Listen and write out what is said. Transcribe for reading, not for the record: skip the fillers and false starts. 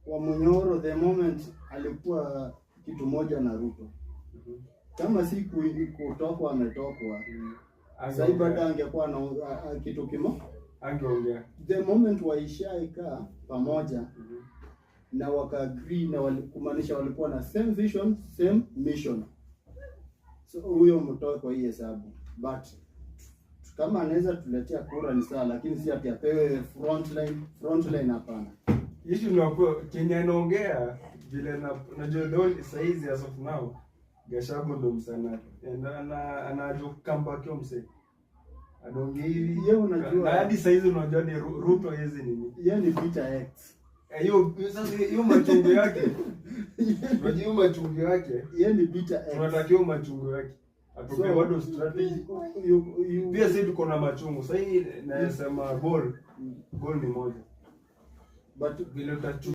Wamunyoro, the moment alikuwa kitu moja na Ruto, kama si kutokwa ametokwa, sahii bado angekuwa na kitu kimo. Angeongea. The moment waishaikaa pamoja na wakaagree na kumaanisha walikuwa na same vision, same mission, so huyo mtoe kwa hii hesabu. But kama anaweza tuletea kura ni sawa, lakini si ati apewe frontline. Frontline hapana. Issue ni hapo Kenya anaongea vile na unajua the only saizi, as of now, Gachagua ndo msana anajua comeback hiyo msee. Anaongea hivi. Yeye unajua- Na hadi saizi unajua ni Ruto hizi nini. Yeye ni Peter X. Eh, hiyo sasa hiyo machungu yake. Unajua hiyo machungu yake. Yeye ni Peter X. Tunatakiwa hiyo machungu yake. Atupe bado strategy. Pia sisi tuko na machungu. Sasa hii nasema goal. Goal ni moja. But Vile utachu